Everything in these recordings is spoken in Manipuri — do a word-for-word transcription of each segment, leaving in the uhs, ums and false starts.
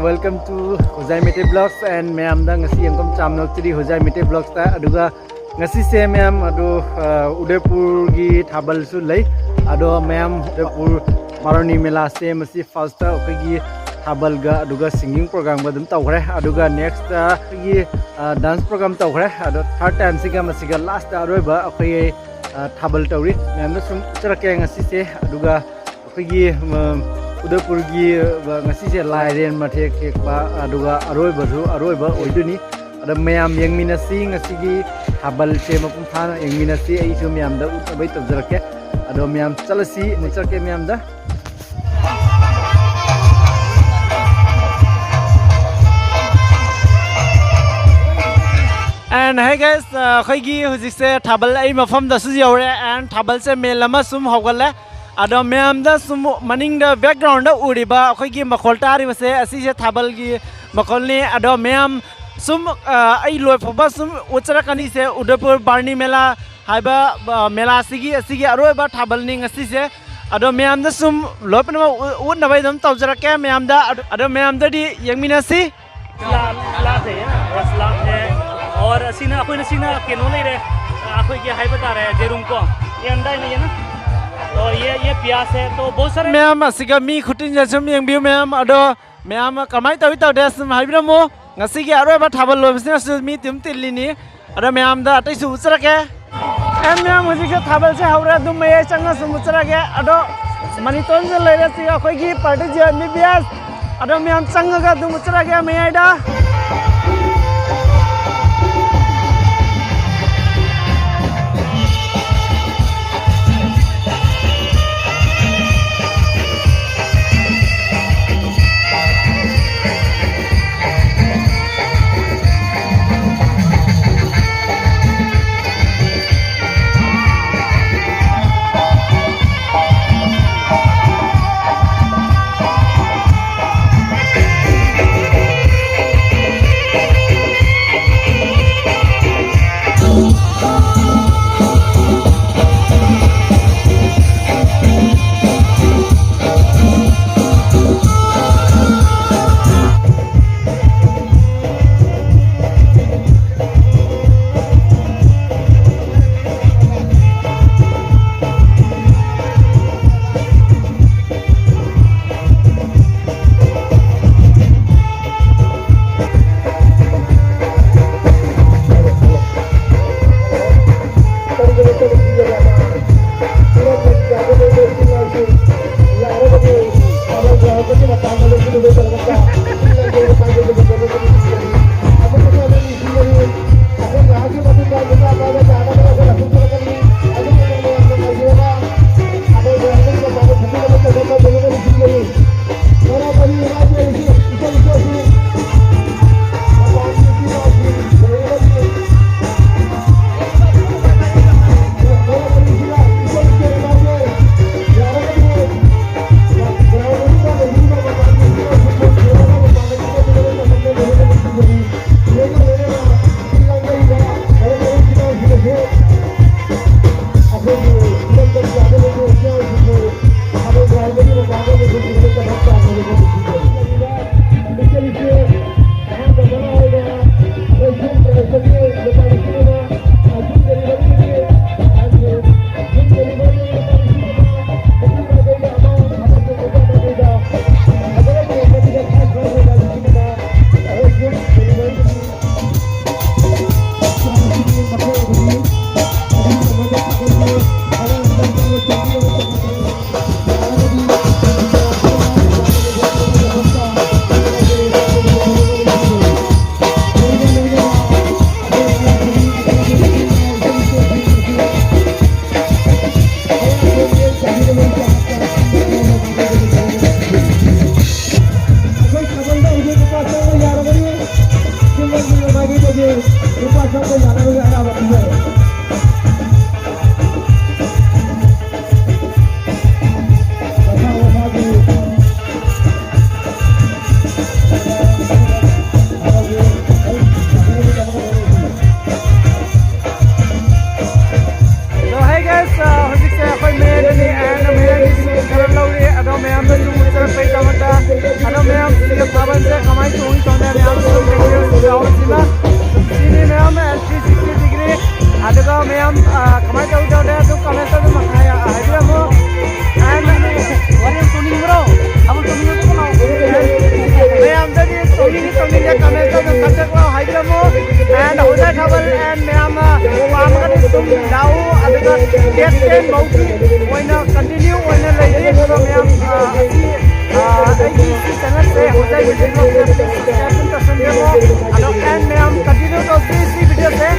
Welcome to Hojai Meitei Vlogs and ꯃꯌꯥꯝꯗ ꯉꯁꯤ welcome ꯆꯥꯝꯅ ꯂꯧꯖꯔꯤ Hojai Meitei Vlogsꯇ꯫ ꯑꯗꯨꯒ ꯉꯁꯤꯁꯦ ꯃꯌꯥꯝ ꯑꯗꯨ, ꯑ, ꯎꯗꯩꯄꯨꯔꯒꯤ ꯊꯥꯕꯜꯁꯨ ꯂꯩ꯫ ꯑꯗꯣ ꯃꯌꯥꯝ ꯎꯗꯩꯄꯨꯔ ꯕꯥꯔꯨꯅꯤ ꯃꯦꯂꯥꯁꯦ ꯃꯁꯤ firstꯇ ꯑꯩꯈꯣꯏꯒꯤ ꯊꯥꯕꯜꯒ ꯑꯗꯨꯒ singing programꯒ ꯑꯗꯨꯝ ꯇꯧꯈ꯭ꯔꯦ꯫ ꯑꯗꯨꯒ nextꯇ ꯑꯩꯈꯣꯏꯒꯤ, ꯑ, dance program ꯇꯧꯈ꯭ꯔꯦ꯫ ꯑꯗꯣ third timeꯁꯤꯒ ꯃꯁꯤꯒ lastꯇ ꯑꯔꯣꯏꯕ ꯑꯩꯈꯣꯏ, ꯑ, ꯊꯥꯕꯜ ꯇꯧꯔꯤ꯫ ꯃꯌꯥꯝꯗ ꯁꯨꯝ ꯎꯠꯆꯔꯛꯀꯦ ꯉꯁꯤꯁꯦ꯫ ꯑꯗꯨꯒ ꯑꯩꯈꯣꯏꯒꯤ, ꯎꯝ, ꯎꯗꯩꯄꯨꯔꯒꯤ, ꯑ, ꯉꯁꯤꯁꯦ ꯂꯥꯏꯔꯦꯟ ꯃꯊꯦꯛ ꯊꯦꯛꯄ, ꯑꯗꯨꯒ ꯑꯔꯣꯏꯕꯁꯨ ꯑꯔꯣꯏꯕ ꯑꯣꯏꯗꯣꯏꯅꯤ꯫ ꯑꯗꯣ ꯃꯌꯥꯝ ꯌꯦꯡꯃꯤꯟꯅꯁꯤ, ꯉꯁꯤꯒꯤ ꯊꯥꯕꯜꯁꯦ ꯃꯄꯨꯡ ꯐꯥꯅ ꯌꯦꯡꯃꯤꯟꯅꯁꯤ꯫ ꯑꯩꯁꯨ ꯃꯌꯥꯝꯗ ꯎꯠꯅꯕꯩ ꯇꯧꯖꯔꯛꯀꯦ꯫ ꯑꯗꯣ ꯃꯌꯥꯝ ꯆꯠꯂꯁꯤ, ꯑꯃꯨꯛ ꯆꯠꯀꯦ ꯃꯌꯥꯝꯗ꯫ And hey guys, ꯑ, ꯑꯩꯈꯣꯏꯒꯤ ꯍꯧꯖꯤꯛꯁꯦ ꯊꯥꯕꯜ ꯑꯩ ꯃꯐꯝꯗꯁꯨ ꯌꯧꯔꯦ and ꯊꯥꯕꯜꯁꯦ ꯃꯦꯜ ꯑꯃ ꯁꯨꯝ ꯍꯧꯒꯠꯂꯦ꯫ ꯑꯗꯣ ꯃꯌꯥꯝꯗ ꯁꯨꯝ ꯃꯅꯤꯡꯗ backgroundꯗ ꯎꯔꯤꯕ ꯑꯩꯈꯣꯏꯒꯤ ꯃꯈꯣꯜ ꯇꯥꯔꯤꯕꯁꯦ ꯑꯁꯤꯁꯦ ꯊꯥꯕꯜꯒꯤ ꯃꯈꯣꯜꯅꯤ꯫ ꯑꯗꯣ ꯃꯌꯥꯝ ꯁꯨꯝ, ꯑ, ꯑꯩ ꯂꯣꯏꯐꯥꯎꯕ ꯁꯨꯝ ꯎꯠꯆꯔꯛꯀꯅꯤꯁꯦ ꯎꯗꯩꯄꯨꯔ ꯕꯥꯔꯨꯅꯤ ꯃꯦꯂꯥ ꯍꯥꯏꯕ, ꯑ, ꯃꯦꯂꯥꯁꯤꯒꯤ ꯑꯁꯤꯒꯤ ꯑꯔꯣꯏꯕ ꯊꯥꯕꯜꯅꯤ ꯉꯁꯤꯁꯦ꯫ ꯑꯗꯣ ꯃꯌꯥꯝꯗ ꯁꯨꯝ ꯂꯣꯏꯅꯃꯛ ꯎ-, ꯎꯠꯅꯕ ꯑꯗꯨꯝ ꯇꯧꯖꯔꯛꯀꯦ ꯃꯌꯥꯝꯗ꯫ ꯑꯗꯣ, ꯑꯗꯣ ꯃꯌꯥꯝꯗꯗꯤ ꯌꯦꯡꯃꯤꯟꯅꯁꯤ꯫ ꯂꯥ-, ꯂꯥꯠ ꯂꯩꯌꯦ, ꯔꯁ ꯂꯥꯠ ꯂꯩ꯫ ꯑꯣꯔ ꯑꯁꯤꯅ, ꯑꯩꯈꯣꯏꯅ ꯁꯤꯅ ꯀꯩꯅꯣ ꯂꯩꯔꯦ, ꯑꯩꯈꯣꯏꯒꯤ ꯍꯥꯏꯕ ꯇꯥꯔꯦ, ꯖꯦꯔꯨꯝ ꯀꯣ꯫ ꯌꯦꯟꯗꯥꯏꯅ ꯌꯦꯟꯅ꯫ ꯑꯣ, ꯌꯦ, ꯌꯦ ꯄꯤꯌꯥꯁ ꯍꯦ, ꯇꯣ ꯕꯣꯠ ꯁꯥꯔꯦ꯫ ꯃꯌꯥꯝ ꯑꯁꯤꯒ ꯃꯤ ꯈꯨꯇꯤꯟꯁꯦ ꯁꯨꯝ ꯌꯦꯡꯕꯤꯌꯨ ꯃꯌꯥꯝ꯫ ꯑꯗꯣ ꯃꯌꯥꯝ ꯀꯃꯥꯏꯅ ꯇꯧꯏ ꯇꯧꯗꯦ ꯁꯨꯝ ꯍꯥꯏꯕꯤꯔꯝꯃꯣ꯫ ꯉꯁꯤꯒꯤ ꯑꯔꯣꯏꯕ ꯊꯥꯕꯜ ꯂꯣꯏꯕꯁꯤꯅꯁꯨ ꯃꯤ ꯇꯤꯝ ꯇꯤꯜꯂꯤꯅꯤ꯫ ꯑꯗꯣ ꯃꯌꯥꯝꯗ ꯑꯇꯩꯁꯨ ꯎꯠꯆꯔꯛꯀꯦ꯫ ꯑꯦꯟ ꯃꯌꯥꯝ ꯍꯧꯖꯤꯛꯁꯦ ꯊꯥꯕꯜꯁꯦ ꯍꯧꯔꯦ, ꯑꯗꯨꯝ ꯃꯌꯥꯏ ꯆꯪꯉ ꯁꯨꯝ ꯎꯠꯆꯔꯛꯀꯦ꯫ ꯑꯗꯣ ꯃꯅꯤꯇꯣꯟꯁꯨ ꯂꯩꯔꯦ, ꯁꯤꯒ ꯑꯩꯈꯣꯏꯒꯤ party G M B B S. ꯑꯗꯣ ꯃꯌꯥꯝ ꯆꯪꯉꯒ ꯑꯗꯨꯝ ꯎꯠꯆꯔꯛꯀꯦ ꯃꯌꯥꯏꯗ꯫ ꯐꯥꯎꯒꯤ ꯑꯣꯏꯅ ꯀꯟꯇꯤꯅ꯭ꯌꯨ ꯑꯣꯏꯅ ꯂꯩꯔꯤ꯫ ꯑꯗꯨꯒ ꯃꯌꯥꯝ, ꯑ, ꯑꯁꯤ, ꯑ, ꯑꯩꯒꯤ ꯁꯤ ꯆꯦꯅꯦꯜꯁꯦ ꯍꯧꯖꯤꯛ ꯍꯧꯖꯤꯛ ꯁꯕꯁꯀ꯭ꯔꯥꯏꯕ ꯇꯧꯁꯟꯕꯤꯔꯝꯃꯣ꯫ ꯑꯗꯣ ꯑꯦꯟ ꯃꯌꯥꯝ ꯀꯟꯇꯤꯅ꯭ꯌꯨ ꯇꯧꯁꯤ ꯁꯤ ꯚꯤꯗꯤꯑꯣꯁꯦ꯫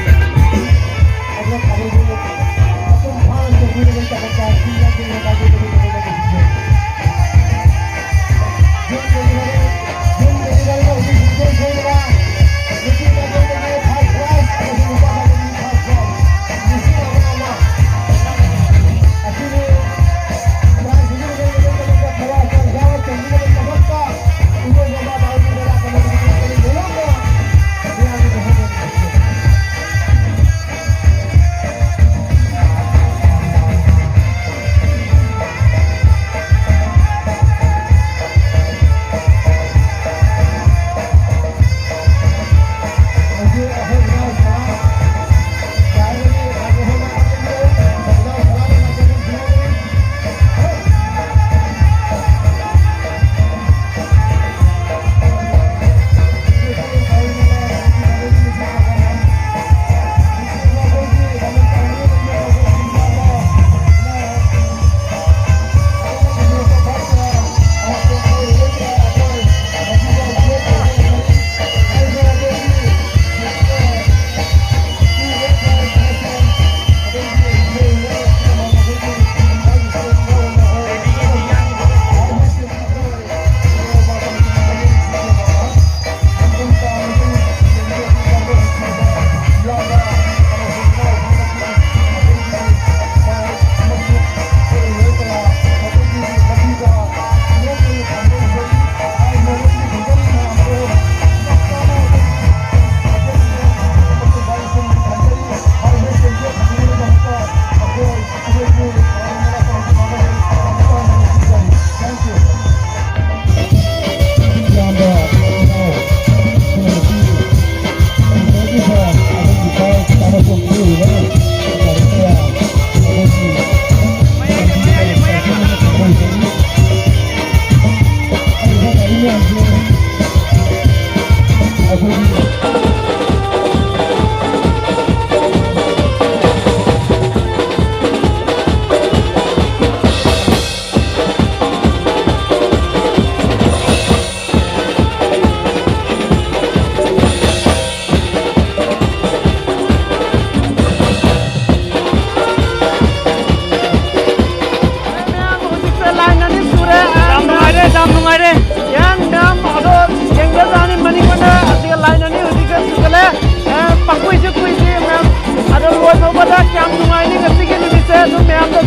ꯄꯗ ꯀꯌꯥꯝ ꯅꯨꯡꯉꯥꯏꯅꯤ ꯉꯁꯤꯒꯤ ꯅꯨꯃꯤꯠꯁꯦ꯫ ꯑꯗꯨꯝ ꯃꯌꯥꯝꯗ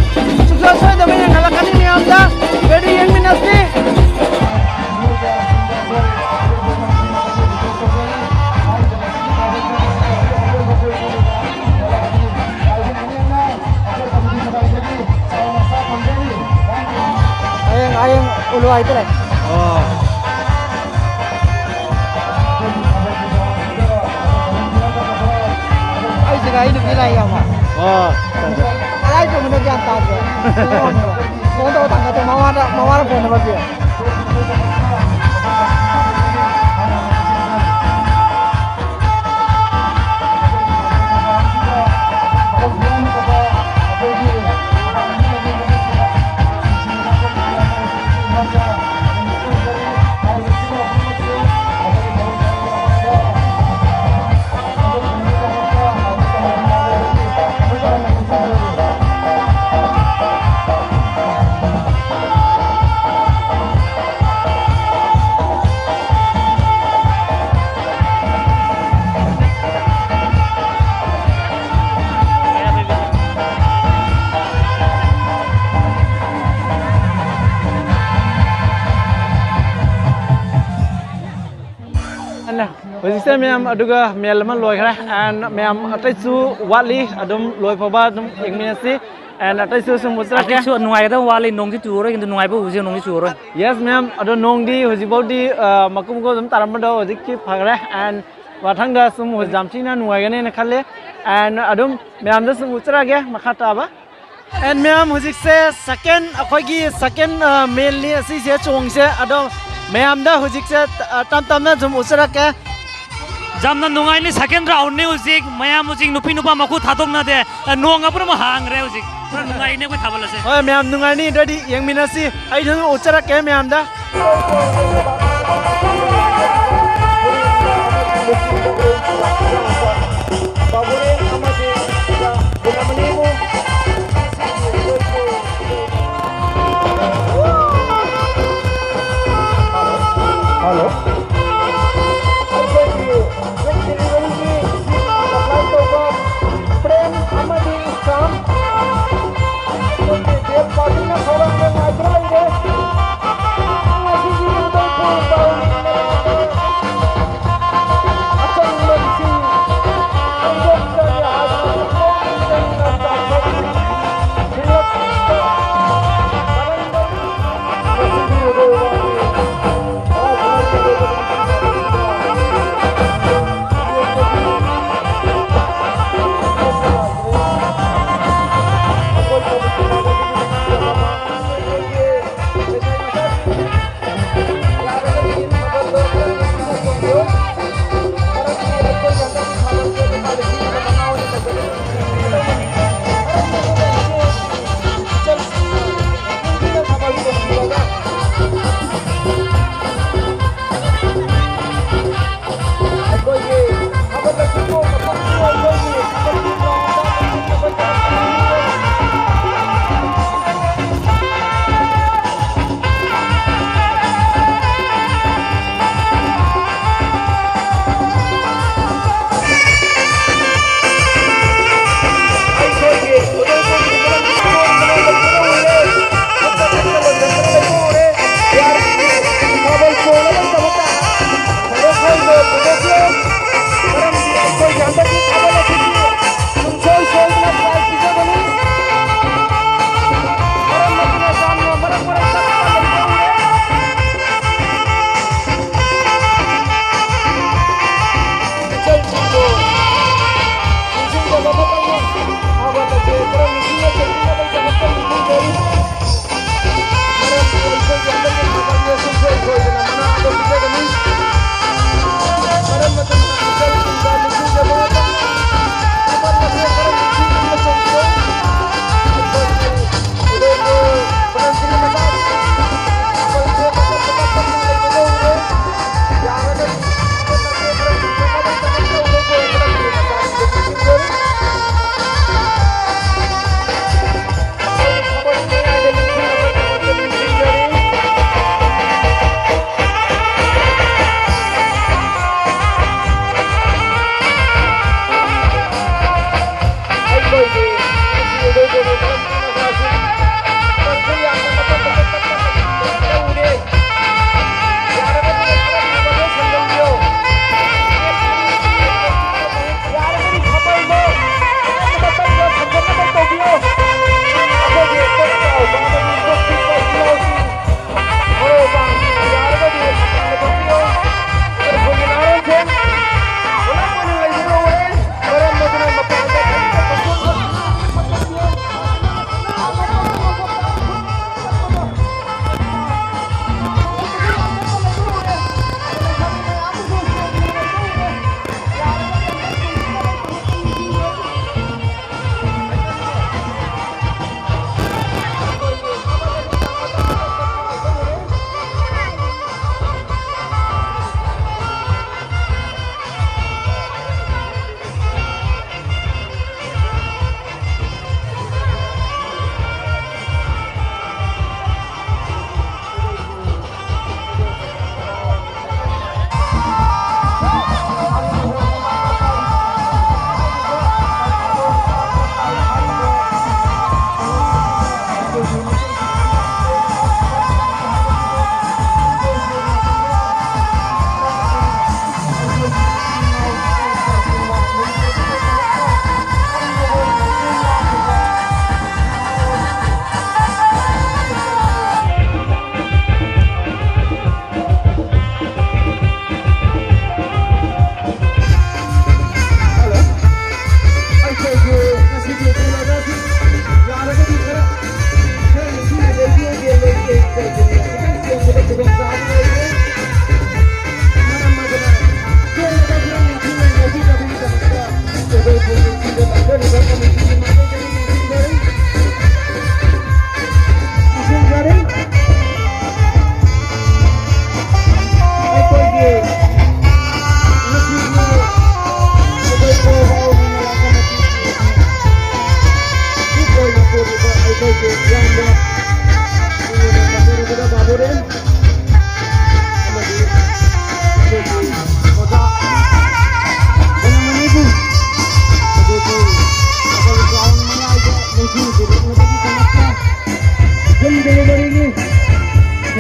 ꯁꯨꯡꯁꯣꯏ ꯁꯣꯏꯗꯕ ꯌꯦꯡꯍꯜꯂꯛꯀꯅꯤ꯫ ꯃꯌꯥꯝꯗ ready ꯌꯦꯡꯃꯤꯟꯅꯁꯤ꯫ ꯍꯌꯦꯡ ꯍꯌꯦꯡ ꯎꯠꯂꯨ ꯍꯥꯏꯗ꯭ꯔꯦ꯫ ꯑꯣ꯫ ꯑꯩꯁꯤꯒ ꯑꯩ ꯅꯨꯄꯤ ꯂꯥꯛꯏ ꯌꯥꯎꯕ꯫ ꯑꯣ꯫ ꯀꯗꯥꯏ ꯆꯠꯄꯅꯣ ꯒ꯭ꯌꯥꯟ ꯇꯥꯗ꯭ꯔꯦ꯫ ꯐꯣꯟ ꯇꯧꯕ ꯊꯥꯡꯒꯠꯇꯦ꯫ ꯃꯃꯥꯗ, ꯃꯃꯥꯅ ꯐꯣꯟ ꯅꯝꯕꯔ ꯄꯤꯔꯦ꯫ ꯍꯧꯖꯤꯛꯁꯦ ꯃꯌꯥꯝ ꯑꯗꯨꯒ ꯃꯦꯜ ꯑꯃ ꯂꯣꯏꯈ꯭ꯔꯦ꯫ And ꯃꯌꯥꯝ ꯑꯇꯩꯁꯨ ꯋꯥꯠꯂꯤ, ꯑꯗꯨꯝ ꯂꯣꯏ ꯐꯥꯎꯕ ꯑꯗꯨꯝ ꯌꯦꯡꯃꯤꯟꯅꯁꯤ꯫ And ꯑꯇꯩꯁꯨ ꯁꯨꯝ ꯎꯠꯆꯔꯛꯀꯦ꯫ ꯑꯇꯩꯁꯨ ꯅꯨꯡꯉꯥꯏꯒꯗꯕ ꯋꯥꯠꯂꯤ, ꯅꯣꯡꯗꯤ ꯆꯨꯔꯔꯣꯏ, ꯀꯩꯝꯇ ꯅꯨꯡꯉꯥꯏꯕ ꯎꯁꯦ, ꯅꯣꯡꯗꯤ ꯆꯨꯔꯔꯣꯏ꯫ Yes ꯃꯌꯥꯝ, ꯑꯗꯣ ꯅꯣꯡꯗꯤ ꯍꯧꯖꯤꯛꯐꯥꯎꯗꯤ, ꯑ, ꯃꯀꯨꯞ ꯃꯀꯨꯞ ꯑꯗꯨꯝ ꯇꯥꯔꯝꯕꯗꯣ ꯍꯧꯖꯤꯛꯇꯤ ꯐꯈ꯭ꯔꯦ꯫ And ꯃꯊꯪꯗ ꯁꯨꯝ ꯌꯥꯝ ꯊꯤꯅ ꯅꯨꯡꯉꯥꯏꯒꯅꯦꯅ ꯈꯜꯂꯦ꯫ And ꯑꯗꯨꯝ ꯃꯌꯥꯝꯗ ꯁꯨꯝ ꯎꯠꯆꯔꯛꯑꯒꯦ ꯃꯈꯥ ꯇꯥꯕ꯫ And ꯃꯌꯥꯝ, ꯍꯧꯖꯤꯛꯁꯦ second, ꯑꯩꯈꯣꯏꯒꯤ second, ꯑ, ꯃꯦꯜꯅꯤ ꯑꯁꯤꯁꯦ ꯆꯣꯡꯁꯦ꯫ ꯑꯗꯣ ꯃꯌꯥꯝꯗ ꯍꯧꯖꯤꯛꯁꯦ, ꯑ, ꯇꯞ ꯇꯞꯅ ꯁꯨꯝ ꯎꯠꯆꯔꯛꯀꯦ꯫ ꯌꯥꯝꯅ ꯅꯨꯡꯉꯥꯏꯅꯤ, second roundꯅꯤ ꯍꯧꯖꯤꯛ꯫ ꯃꯌꯥꯝ ꯍꯧꯖꯤꯛ ꯅꯨꯄꯤ ꯅꯨꯄꯥ ꯃꯈꯨ ꯊꯥꯗꯣꯛꯅꯗꯦ꯫ ꯑ, ꯅꯣꯡꯒ ꯄꯨꯝꯅꯃꯛ ꯍꯥꯡꯈ꯭ꯔꯦ ꯍꯧꯖꯤꯛ꯫ ꯄꯨꯔꯥ ꯅꯨꯡꯉꯥꯏꯅꯦ ꯑꯩꯈꯣꯏ ꯊꯥꯕꯜ ꯑꯁꯦ꯫ ꯍꯣꯏ ꯃꯌꯥꯝ, ꯅꯨꯡꯉꯥꯏꯅꯤ꯫ ꯑꯗꯨꯗꯤ ꯌꯦꯡꯃꯤꯟꯅꯁꯤ꯫ ꯑꯩ ꯑꯗꯨꯝ ꯎꯠꯆꯔꯛꯀꯦ ꯃꯌꯥꯝꯗ꯫ Hello. ꯑꯩꯈꯣꯏꯒꯤ ꯌꯨꯝ deliveryꯒꯤ supply ꯇꯧꯕ ꯄ꯭ꯔꯦꯝ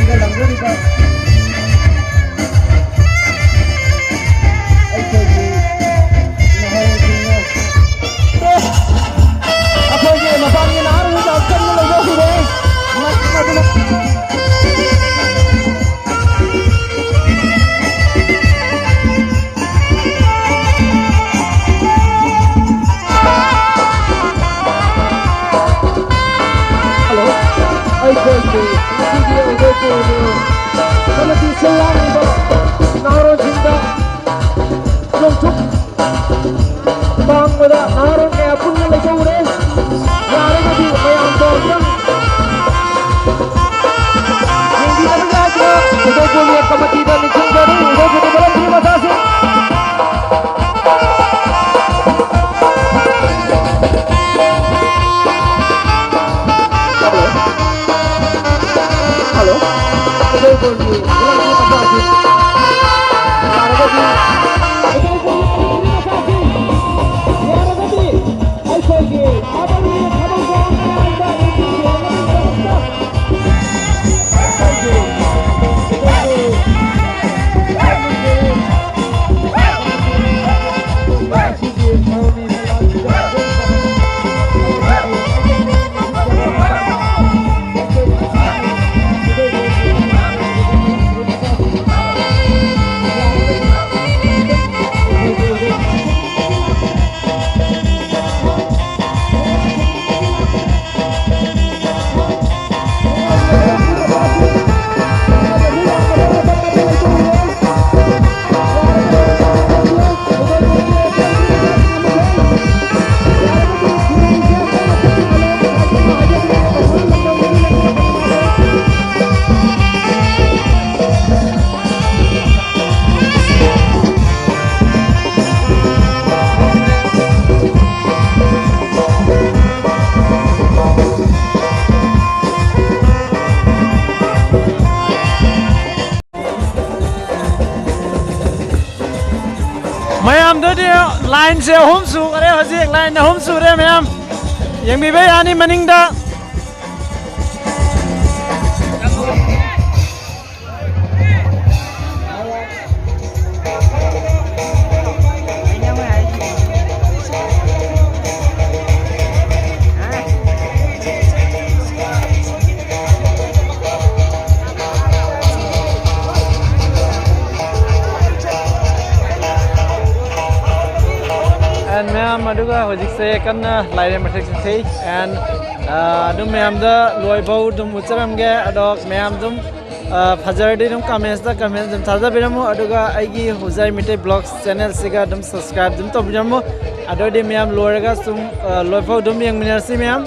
ꯂꯝꯖꯤꯡꯂꯝꯒꯗꯧꯔꯤꯕ ꯑꯩꯈꯣꯏꯒꯤ ꯅꯍꯥꯔꯣꯜꯁꯤꯡꯅ ꯑꯩꯈꯣꯏꯒꯤ ꯃꯄꯥꯟꯒꯤ ꯅꯍꯥꯔꯣꯜꯁꯤꯡ ꯌꯥꯝ ꯀꯟꯅ ꯂꯩꯕ ꯎꯔꯦ꯫ ꯃꯔꯝ ꯑꯗꯨꯅ ꯍꯜꯂꯣ꯫ ꯑꯩꯈꯣꯏꯒꯤ ꯉꯁꯤꯒꯤ ꯑꯣꯏꯕ ꯀꯣꯏꯕ ꯑꯃꯗꯤ ꯁꯤꯜ ꯂꯥꯡꯂꯤꯕ ꯅꯍꯥꯔꯣꯜꯁꯤꯡꯗ ꯅꯣꯡꯆꯨꯞ ꯄꯥꯡꯕꯗ ꯅꯍꯥꯔꯣꯜ ꯀꯌꯥ ꯄꯨꯟꯅ ꯂꯩꯊꯣꯛꯎꯔꯦ꯫ ꯌꯥꯔꯒꯗꯤ ꯃꯌꯥꯝꯗꯣ ꯑꯝꯇꯪ ꯌꯦꯡꯕꯤꯅꯕꯒꯤ ꯍꯥꯏꯗꯨꯅ ꯎꯗꯣꯏꯄꯨꯔꯒꯤ ꯀꯃꯤꯇꯤꯗ ꯅꯤꯡꯁꯤꯡꯖꯔꯤ꯫ ꯎꯗꯣꯏꯄꯨꯔꯒꯤ ꯃꯔꯝꯒꯤ ꯃꯆꯥꯁꯤꯡ꯫ ꯍꯜꯂꯣ꯫ ꯍꯜꯂꯣ꯫ ꯎꯗꯣꯏꯄꯨꯔꯒꯤ ꯃꯔꯝꯒꯤ ꯃꯆꯥꯁꯤꯡ꯫ ꯌꯥꯔꯒꯗꯤ ꯎꯗꯣꯏꯄꯨꯔꯒꯤ ꯃꯔꯝꯒꯤ ꯃꯆꯥꯁꯤꯡ꯫ ꯌꯥꯔꯒꯗꯤ ꯑꯩꯈꯣꯏꯒꯤ ꯊꯕꯛ ꯊꯧꯔꯝ ꯃꯌꯥꯝꯗ ꯅꯤꯡꯁꯤꯡꯕꯤꯔꯛꯅꯕꯒꯤꯗꯃꯛꯇ ꯃꯌꯥꯝꯗꯨꯗꯤ ꯂꯥꯏꯟꯁꯦ ꯑꯍꯨꯝ ꯁꯨꯈꯔꯦ, ꯍꯧꯖꯤꯛ ꯂꯥꯏꯟ ꯑꯍꯨꯝ ꯁꯨꯔꯦ ꯃꯌꯥꯝ꯫ ꯌꯦꯡꯕꯤꯕ ꯌꯥꯅꯤ ꯃꯅꯤꯡꯗ꯫ ꯍꯧꯖꯤꯛꯁꯦ ꯀꯟꯅ ꯂꯥꯏꯔꯦꯝ ꯃꯊꯛ ꯆꯠꯊꯩ꯫ And ꯑꯗꯨꯝ ꯃꯌꯥꯝꯗ ꯂꯣꯏꯐꯥꯎ ꯑꯗꯨꯝ ꯎꯠꯆꯔꯝꯒꯦ꯫ ꯑꯗꯣ ꯃꯌꯥꯝ ꯑꯗꯨꯝ ꯐꯖꯔꯗꯤ ꯑꯗꯨꯝ comments ꯇ comment ꯑꯗꯨꯝ ꯊꯥꯖꯕꯤꯔꯝꯃꯨ꯫ ꯑꯗꯨꯒ ꯑꯩꯒꯤ ꯍꯨꯖꯥꯏ ꯃꯤꯇꯩ vlogs channel ꯁꯤꯒ ꯑꯗꯨꯝ subscribe ꯑꯗꯨꯝ ꯇꯧꯕꯤꯔꯝꯃꯨ꯫ ꯑꯗꯨꯑꯣꯏꯗꯤ ꯃꯌꯥꯝ ꯂꯣꯏꯔꯒ ꯁꯨꯝ ꯂꯣꯏꯐꯥꯎ ꯑꯗꯨꯝ ꯌꯦꯡꯃꯤꯟꯅꯔꯁꯤ ꯃꯌꯥꯝ꯫